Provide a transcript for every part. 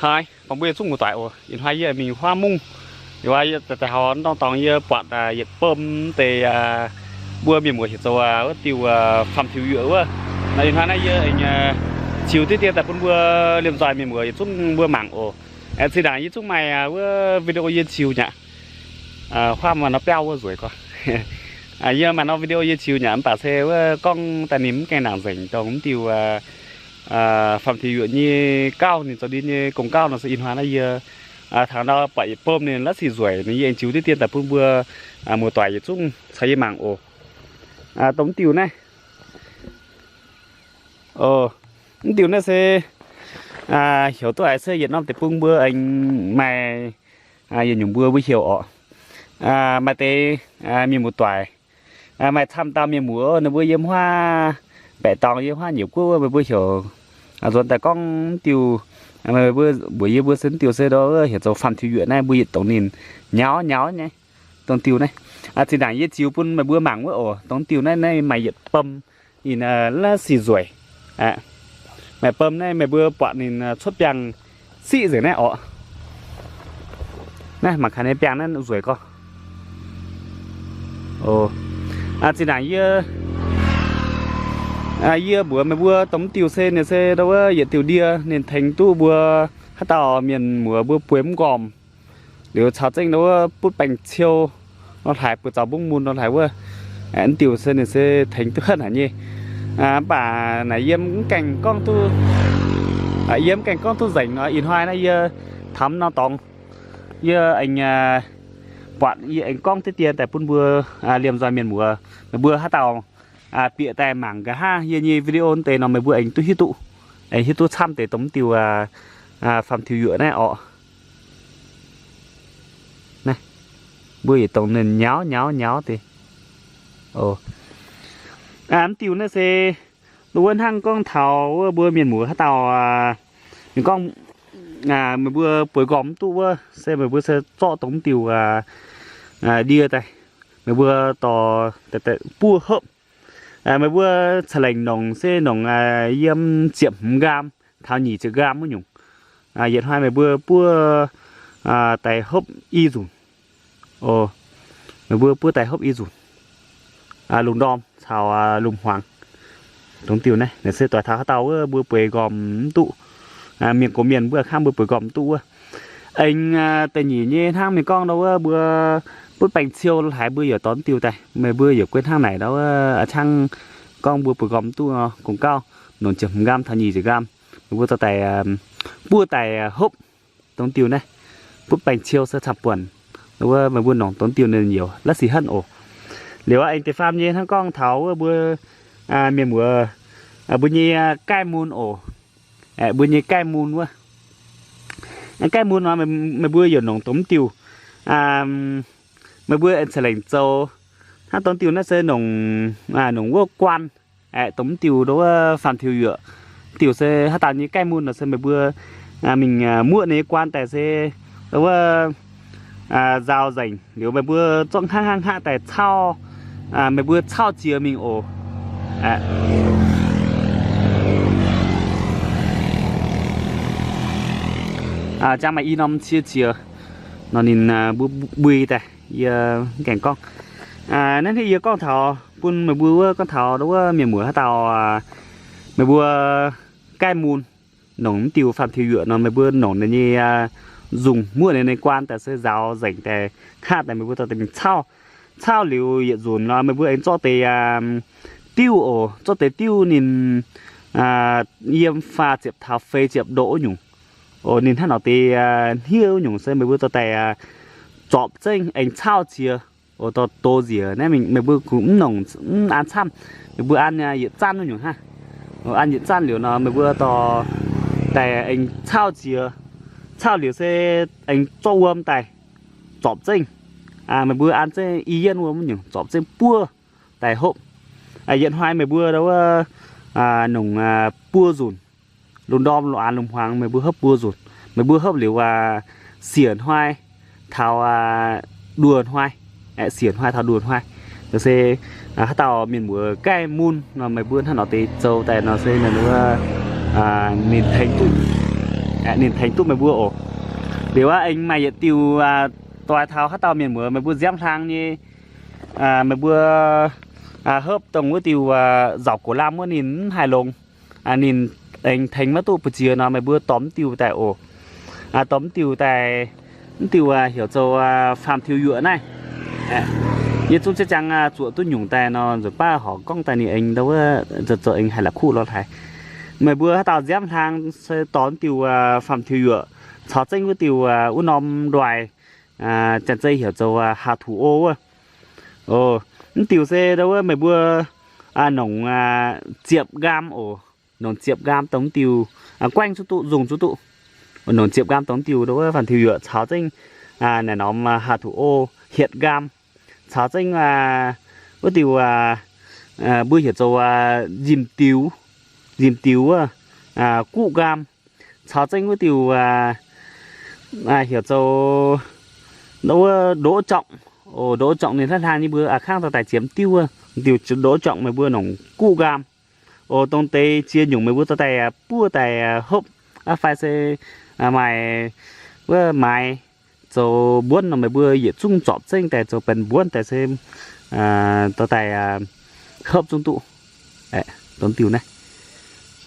Haaix, buangh mbuo yietc zungv muoz-doic oc. Ih hnoi yie mingh huaav mungv. Yie daaih hauv norm dorngx yie buatc yietc bom deix mbuo mienh muoz heuc zoux wuov diuh faam-tiux yuoqc wuov. Ih hnoi naaiv yie ziux diqv dien daaih bun mbuo liemh nzoih mienh muoz yietc zungv mbuo mangc oc. Zinh ndaangc yie zungv maaih wuov video yie ziux nyei aqv. Huaav maaih norm biauv wuov nzueic gorx. Yie maaih norm video yie ziux nyei aqv, mv baac se wuov gorngv daaih ninh mv gaengh nangc nzengc dongh mv diuh faam-tiux yuoqc nyei gauh ninh zoux ndie nyei gong gauh nor se ih hnoi naaiv yie taux ndau buatc yietc bom ninh la'sic nzueic nor yie aengx ziux diqv dien daaih bun mbuo muoz-doic yietc zungv caux yie mangc oc. Dongh mv diuh naaiv mv diuh naaiv se heuc duqv haiz se yietc norm deic-bung mbuo aengx maaih yietc nyungc mbuo mbuo heuc orqc. Maaih deix mienh muoz-doic, maaih camv dauh mienh muoz ninh mbuo yiem huaav baeqc dorngx yiem huaav nyeic guoqv wuov meih mbuo heuc nzuonx daaih gorngv mv diuh, mbuox yie mbuo se mv diuh se ndo wuov heuc zoux faam-tiux yuoqc naaiv mbuo yietc dongh ninh nyaux nyaux nyei. Dongh diuh naaiv zinh ndaangc yie ziux bun meih mbuo mangc wuov oc. Dongh diuh naaiv naaiv maaih yietc bom ninh la'sic nzueic. Maaih bom naaiv meih mbuo buatc ninh cuotv biangh siqv nzengc naaiv orqc. Naaiv mangc gaax ninh biangh naaiv nzueic gorx. Zinh ndaangc yie, yie mbuox meih mbuo dongh mv diuh se ninh se ndo wuov yietc diuh ndie ninh tengx duqv mbuo haaix dauh mienh muoz mbuo bueix mv nqormh liuz caux zengv ndo wuov butv baengc ciou nor hlaaix, buoz zaux mbungv mun nor hlaaix wuov. Mv diuh se ninh se tengx duqv henv haic nyei. Mv baac naaic yie mv gaengh gorngv duqv, yie mv gaengh gorngv duqv nzengc nor ih hnoi naaiv yie taux norm dorngx yie aengx buatc yie aengx gorngv diqv dien daaih bun mbuo liemh nzoih mienh muoz meih mbuo haaix dauh bieqc daaih mangc nqa'haav yie nyei video deix nor meih mbuo aengx duqv hiuv duqv, aengx hiuv duqv camv deix dongh mv diuh faam-tiux yuoqc naaiv orqc. Naaiv mbuo yietc dongh ninh nyaux nyaux nyaux deix. Mv diuh naaiv se ndo wuov hnangv gorngv taux wuov mbuo mienh muoz haaix dauh mienh gorngv meih mbuo bueix nqormh mv duqv wuov se meih mbuo se zorqv dongh mv diuh ndie daaih, meih mbuo dorh buov hopv. Meih mbuo ca'lengc nongc se nongc yiem ziepc hmz nqaam taux nyic ziepc nqaam wuov nyungc. Yietc hnoi meih mbuo buov daaih hopv i nzunc. Meih mbuo buov daaih hopv i nzunc, lungh ndorm caux lungh hmuangx. Dongh diuh naaiv se doix taux haaix dauh wuov mbuo bueix nqormh mv duqv, mienh gox mienh mbuo a'kangv mbuo bueix nqormh mv duqv wuov. Aengx da'nyeic nyei hnangv mienh gorngv ndo wuov mbuo butv baengc ciou haaix mbuo yaac dorh diuh daaih, meih mbuo yaac guei hnangv naaic ndo wuov a'cangv gorngv mbuo bueix nqormh mv duqv nor, gong gauh nongc ziepc hmz nqaam taux nyic ziepc nqaam, meih mbuo dorh daaih buov daaih hopv dongh diuh naaiv, butv baengc ciou se camv-buonc. Wuov meih mbuo nongc dongh diuh ninh youc la'sic henv oc. Liuz aengx deix faam nyei hnangv gorngv taux wuov mbuo mienh muoz, mbuo nyei gaih mun oc. Mbuo nyei gaih mun wuov, gaih mun nor meih mbuo yaac nongc dongh mv diuh, meih mbuo aengx ca'lengc zoux hnangv dongh diuh naaiv se nongc, nongc wuov guaan, aeqv, dongh mv diuh ndo wuov faam-tiux yuoqc. Diuh se haaix dauh nyei gaih mun nor se meih mbuo mingh muoqv ninh nyei guaan daaih se ndo wuov nzaaux nzengc liuz meih mbuo zorqv hnangv hnangv hnangv daaih cauv, meih mbuo cauv jiex mingh oc. Jangx maaih i norm cie jiex nor ninh mbuo mbui daaih, yie mv gaengh gorngv. Naaiv hnangv yie gorngv taux bun meih mbuo wuov gorngv taux ndo wuov mienh muoz haaix dauh meih mbuo gaih mun nongc mv diuh faam-tiux yuoqc nor meih mbuo nongc ninh nyei nzungh muoqv ninh nyei guaan daaih se nzaaux nzengc daaih, hnangv daaih meih mbuo dorh daaih mingh cauv. Cauv liuz yietc nzunc nor meih mbuo aengx zorqv deix diuv oc, zorqv deix diuv ninh yiem faah ziepc taux feix ziepc ndoqc wuov nyungc. Oc, ninh hnangv nor deix hniev wuov nyungc se meih mbuo dorh daaih zorpc zengv aengx cauv jiex. Oc, dorh doz njiec naaiv mingh meih mbuo kungx mv nongc mv an camv, meih mbuo an yietc zanv wuov nyungc hnangv. An yietc zanv liuz nor meih mbuo dorh daaih aengx cauv jiex. Cauv liuz se aengx zorqv wuom daaih zorpc zengv. Meih mbuo an zengv i yienv wuom wuov nyungc zorpc zengv buov daaih hopv. Yietc hnoi meih mbuo ndo wuov nongc buo nzunc, lungh ndorm lungh aanx lungh hmuangx meih mbuo hopv buo nzunc. Meih mbuo hopv liuz siec hnoi taux nduoh hnoi, siec hnoi taux nduoh hnoi. Se haaix dauh mienh muoz gaih mun nor meih mbuo hnangv nor deix zoux daaih nor se ninh wuov ninh tengx duqv, Ninh tengx duqv meih mbuo oc. Liuz aqv, aengx maaih yietc diuh doix taux haaix dauh mienh muoz meih mbuo nziaamv hlang nyei, meih mbuo hopv dongh wuov diuh nzauc gox lamh wuov ninh mv haih longx. Ninh aengx tengx maiv duqv mbu'ziex nor, meih mbuo dorh mv diuh daaih oc. Dorh mv diuh daaih, mv diuh heuc zoux faam tiux yuoqc naaiv. Yie zungv ziouc jangx zuoqc duqv nyungc daaih nor, nzunc baav horc gorngv daaih ninh aengx ndau wuov zoux aengx haih la'kuqv lorz haic. Meih mbuo haaix dauh nziaamv hlang se dorh mv diuh faam tiux yuoqc caux zengv wuov diuh wuov norm ndoih, janx-zei heuc zoux haaix tuc o wuov. Mv diuh se ndau wuov meih mbuo nongc ziepc nqaam oc. Nongc ziepc nqaam dongh mv diuh guaengv zuqv duqv, nzungh zuqv duqv. Nongc ziepc nqaam dongh mv diuh ndau wuov faam tiux yuoqc caux zengv naaic norm haaix tuc o hietc nqaam caux zengv wuov diuh mbuo heuc zoux nzimc diux, nzimc diux wuov guqv nqaam caux zengv wuov diuh heuc zoux ndau wuov ndoqv jorngc. Ndoqv jorngc ninh hlaav hlang nyei mbuo a'kangv dorh daaih ziemx diuv wuov, diuh ndoqv jorngc meih mbuo nongc guqv nqaam. Oc, dongh deix ziex nyungc meih mbuo dorh daaih buov daaih hopv aqv fai se maaih wuov maaiz zoux mbuonv nor meih mbuo yietc zungv zorpc zengv daaih zoux benx mbuonv daaih se dorh daaih hopv zungv duqv. Dongh diuh naaiv,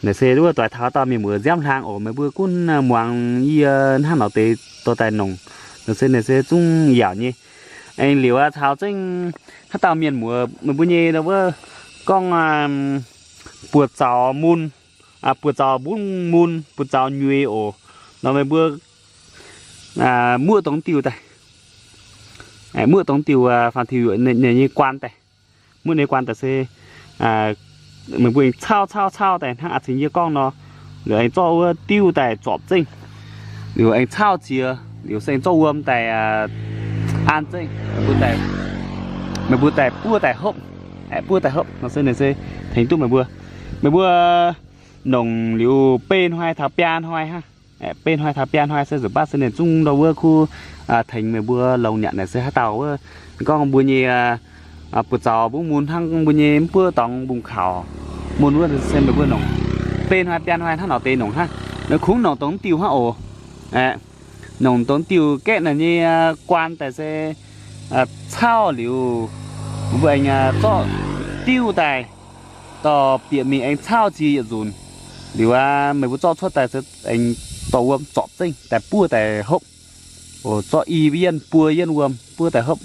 naaiv se wuov doix taux dauh mienh muoz nziaamv hlang oc. Meih mbuo gunv muangx yie hnangv nor deix dorh daaih nongc, naaiv se, naaiv se zungv yaauc nyei. Aengx liuz aqv caux zengv haaix dauh mienh muoz meih mbuo nyei ndau wuov gorngv buoz-zaux mun, buoz-zaux mbungv mun, buoz-zaux nyuix oc. Nor meih mbuo muoqv dongh diuh daaih, muoqv dongh diuh faam tiux yuoqc nyei guaan daaih. Muoqv nyei guaan daaih se meih mbuo aengx caauv caauv caauv daaih hnangv a'cingx yie gorngv nor, liuz aengx zorqv wuov diuv daaih zorpc zengv, liuz aengx caauv ziex, liuz se aengx zorqv wuom daaih an zengv, meih mbuo daaih buov daaih hopv, buov daaih hopv nor se ninh se tengx duqv meih mbuo. Meih mbuo nongc liuz beiv hnoi taux biaa hnoi hnangv. Beiv hnoi taux biaa hnoi se nzunc baav se ninh zungv ndau wuov kuv tengx meih mbuo longx nyanc naaic se haaix dauh wuov gorngv mbuo nyei buoz-zaux mbungv mun hnangv mbuo nyei mv buov dorngx mbungv kaux mun wuov se meih mbuo nongc beiv hnoi biaa hnoi hnangv nor deix nongc hnangv. Naaiv kungx nongc dongh diuh hnangv oc. Nongc dongh diuh gaeqv naaic nyei guaan daaih se caauv liuz, mbuo aengx zorqv diuv daaih dorh bieqc mingh aengx caauv ziex yietc nzunc. Liuz aqv, meih mbuo zorqv cuotv daaih se aengx dorh wuom zorpc zengv daaih buov daaih hopv. Zorqv i yienh buo yienh wuom buov daaih hopv.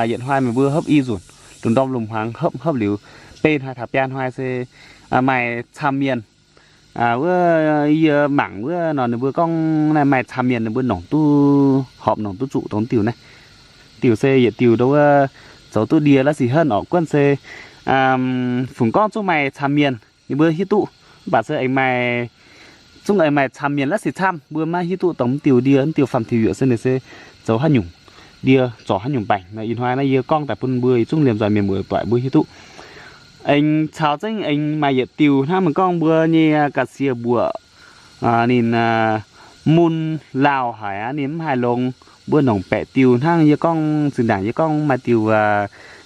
Yietc hnoi meih mbuo hopv i nzunc, lungh ndorm lungh hmuangx hopv hopv liuz, beiv hnoi taux biaa hnoi se maaih camv mienh wuov, yie mangc wuov nor ninh mbuo gorngv naaiv maaih camv mienh ninh mbuo nongc duqv horpc nongc duqv zuqc dongh diuh naaiv. Diuh se yietc diuh ndau wuov zoux duqv ndie la'sic henv orqc. Guonv se fungc gorngv zungv maaih camv mienh ninh mbuo hiuv duqv, mv baac se aengx maaih, zungv aengx maaih camv mienh la'sic camv mbuo maiv hiuv duqv dongh mv diuh ndie, mv diuh faam tiux yuoqc se ninh se zoux haaix nyungc ndie, zorc haaix nyungc baengc. Ih hnoi naaiv yie gorngv daaih bun mbuo yietc zungv liemh nzoih mienh muoz doic mbuo hiuv duqv. Aengx caux zengv aengx maaih yietc diuh hnangv meih gorngv mbuo nyei ga'sie mbuoqc, ninh mun lauh haic aqv, ninh mv haih longx. Mbuo nongc baeqc diuh hnangv yie gorngv zinh ndaangc yie gorngv maaih diuh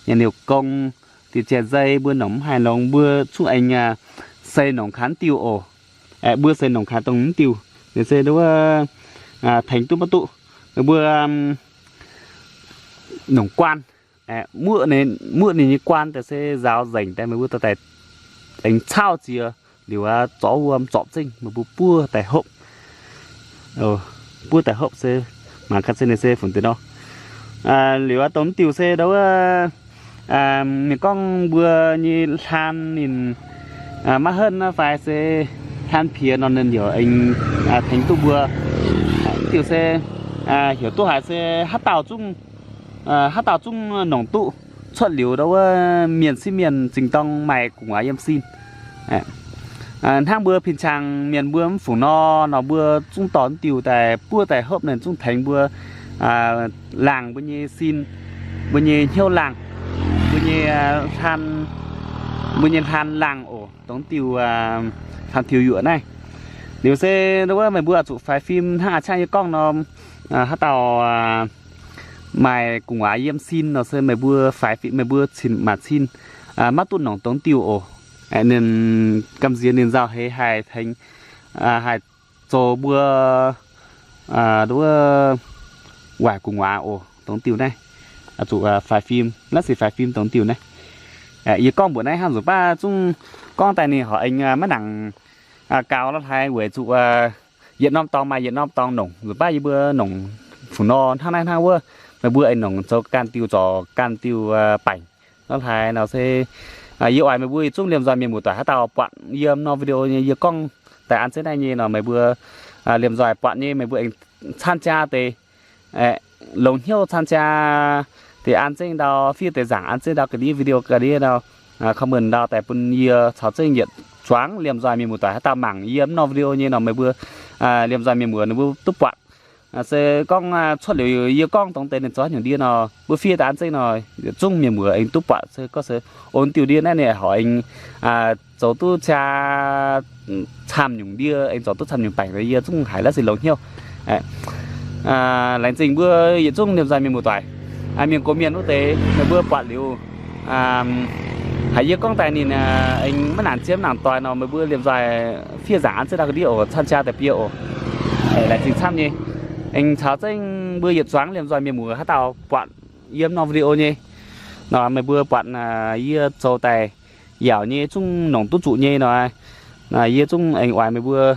nyei niuh gong, diuh jai-nzei mbuo nongc mv haih longx, mbuo zungv aengx se nongc kaaix diuh oc. Aeqv, mbuo se nongc kaaix dongh mv diuh, ninh se wuov tengx duqv maiv duqv. Mbuo nongc guaan, muoqv ninh nyei guaan daaih se nzaaux nzengc daaih meih mbuo dorh daaih aengx caauv ziex liuz aqv, zorqv wuom zorpc zengv meih mbuo buov daaih hopv. Buov daaih hopv se mangc gaax se ninh se funx deix nor. Liuz aqv, dongh mv diuh se ndau wuov ninh gorngv mbuo nyei hlan ninh maiv henv fai se hlan piex nor ninh yaac aengx tengx duqv mbuo. Mv diuh se heuc duqv haiz se haaix dauh zungv, haaix dauh zungv nongc duqv. Cuotv liuz ndau wuov mienh sieqv mienh zingh dorng maaih gu'nguaaz yiem sin. Hnangv mbuo pin-cang mienh mbuo mv fungc nor, nor mbuo zungv dorh mv diuh daaih buov daaih hopv, ninh zungv tengx mbuo laangh mbuo nyei sin, mbuo nyei hnyouv laangh, mbuo nyei hlan, mbuo nyei hlan laangh oc, dongh diuh faam tiux yuoqc naaiv. Liuz se ndau wuov meih mbuo oix zuqc faix fim hnangv a'ciangv yie gorngv nor, haaix dauh maaih gu'nguaaz yiem sin nor se meih mbuo faix fim, meih mbuo cin maac cin, maiv duqv nongc dongh diuh oc. Ninh gamh nziex ninh nzauh heix haih tengx, haih zoux mbuo nduov waaic gu'nguaaz oc, dongh diuh naaiv. Zuqc faix fim, naaiv se faix fim dongh diuh naaiv. Yie gorngv mbuox naaiv hnangv, nzunc baav zungv gorngv daaih ninh horpc aengx maiv nangc gaux lorqc, haiz weic zuqc yietc norm dorngx maaih yietc norm dorngx nongc, nzunc baav yie mbuo nongc fu nor hnangv naaiv hnangv wuov. Meih mbuo aengx nongc zoux ganh diuh zorc ganh diuh baengc lorqc, haiz nor se yie oix meih mbuo yietc zungv liemh nzoih mienh muoz-doic haaix dauh buatc yie norm video nyei, yie gorngv daaih an zeiv naaiv nyei nor, meih mbuo liemh nzoih buatc nyei meih mbuo aengx camv jaa deix longx hnyouv camv jaa deix an zeiv ndau, fiev deix nzaangc an zeiv ndau, ga'ndiev video ga'ndiev ndau, comment ndau daaih bun yie caux zengv yietc zuangx liemh nzoih mienh muoz-doic haaix dauh mangc yie norm video nyei nor, meih mbuo liemh nzoih mienh muoz ninh mbuo duqv buatc. Se gorngv cuotv liuz yie gorngv dongh deix ninh zoux haaix nyungc ndie nor, mbuo fiev daaih an zeiv nor, yietc zungv mienh muoz aengx duqv buatc. Se gorngv se o, diuh ndie naaiv ninh horpc aengx zoux duqv camv nyungc ndie, aengx zoux duqv camv nyungc baengc, yie zungv haiz la'sic longx hnyouv. Laengz zingh mbuo yietc zungv liemh nzoih mienh muoz-doic, mienh gox mienh wuov deix, meih mbuo buatc liuz haiz yie gorngv daaih ninh aengx maiv nangc zien maiv nangc doix nor, meih mbuo liemh nzoih fiev nzaangc an zeiv ndau ga'ndiev oc, camv jaa daaih bie oc. Laengz zingh camv nyei. Aengx caux zengv mbuo yietc zuangx liemh nzoih mienh muoz haaix dauh buatc yie norm video nyei nor, meih mbuo buatc yie zoux daaih yaauc nyei, zungv nongc duqv zuqc nyei nor, yie zungv aengx oix meih mbuo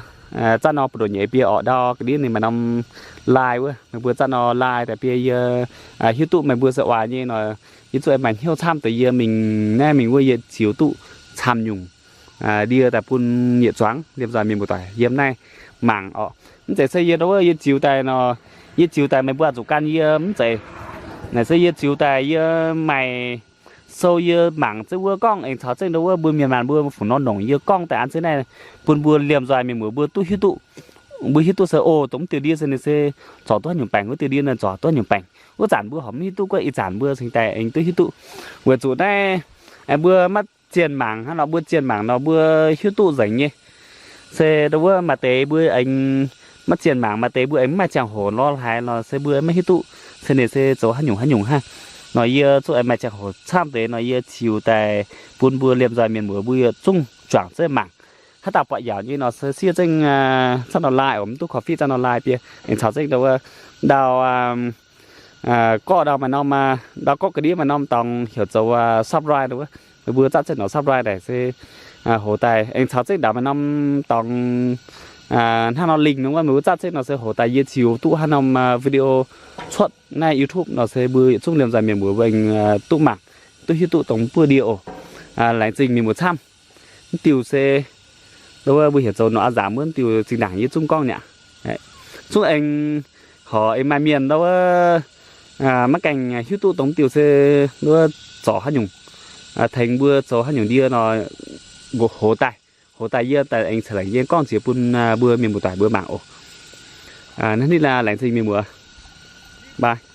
zanc nor buoz-ndoqv nyeiz bie orqc, ndau ga'ndiev ninh maaih norm like wuov, meih mbuo zanc nor like daaih bie yie hiuv duqv meih mbuo se oix nyei nor, yie zungv aengx maaih hnyouv camv deix yie mingh naaiv mingh wuov yie ziux duqv camv nyungc ndie daaih bun yietc zuangx liemh nzoih mienh muoz-doic yiem naaiv mangc orqc. Mv zeiz se yie ndau wuov yie ziux daaih nor, yie ziux daaih meih mbuo zuqc gan yie, mv zeiz. Naaic se yie ziux daaih yie maaih sou yie mangc zengv wuov gorngv aengx caux zengv ndau wuov mbuo mienh maanh mbuo fu nor nongc yie gorngv daaih an zeiv naaiv bun mbuo liemh nzoih mienh muoz mbuo duqv hiuv duqv. Mbuo hiuv duqv se o, dongh mv diuh ndie se ninh se zorc duqv haaix nyungc baengc, wuov diuh ndie ninh zorc duqv haaix nyungc baengc. Wuov zanc mbuo horpc mv hiuv duqv, guov ih zanc mbuo cingx daaih aengx duqv hiuv duqv. Weic zuqc naaiv mbuo maiv zienh mangc hnangv nor, mbuo zienh mangc nor mbuo hiuv duqv nzengc nyei. Se ndau wuov maaih deix mbuo aengx maiv zienh mangc, maaih deix mbuo aengx mv maaih ziangh hoc lorz haaix nor se mbuo maiv hiuv duqv se ninh se zoux haaix nyungc haaix nyungc hnangv. Nor yie zungv aengx maaih ziangh hoc camv deix nor yie ziux daaih bun mbuo liemh nzoih mienh muoz mbuo yietc zungv juangc zengv mangc. Haaix dauh buatc yaauc nyei nor se siev zengv zanc nor like oc, mv duqv korv-fiqv zanc nor like bie aengx caux zengv ndau wuov ndau gorqv ndau maaih norm, ndau gorqv ga'ndiev maaih norm dorngx heuc zoux subscribe wuov, meih mbuo zatv zengv norm subscribe daaih se hoz daaih aengx caux zengv ndau maaih norm dorngx hnangv nor lingh nor wuov, meih mbuo zatv zengv nor se hoz daaih yie ziux duqv haaix norm video cuotv naaiv YouTube nor se mbuo yietc zungv liemh nzoih mienh muoz mbuo aengx duqv mangc, duqv hiuv duqv dongh buov ndie oc. Laengz zingh mienh muoz camv. Mv diuh se ndau wuov mbuo heuc zoux norqc a'nzaamz wuov, mv diuh zinh ndaangc yie zungv gorngv mi'aqv. Zungv aengx horc aengx maaih mienh ndau wuov maiv gaengh hiuv duqv dongh mv diuh se ndau wuov zorc haaix nyungc, tengx mbuo zoux haaix nyungc ndie nor, hoz daaih, hoz daaih yie daaih aengx ceix laengc yie gorngv jiex bun mbuo mienh muoz-doic mbuo mangc oc. Naaiv ninh laengz zingh mienh muoz, bye.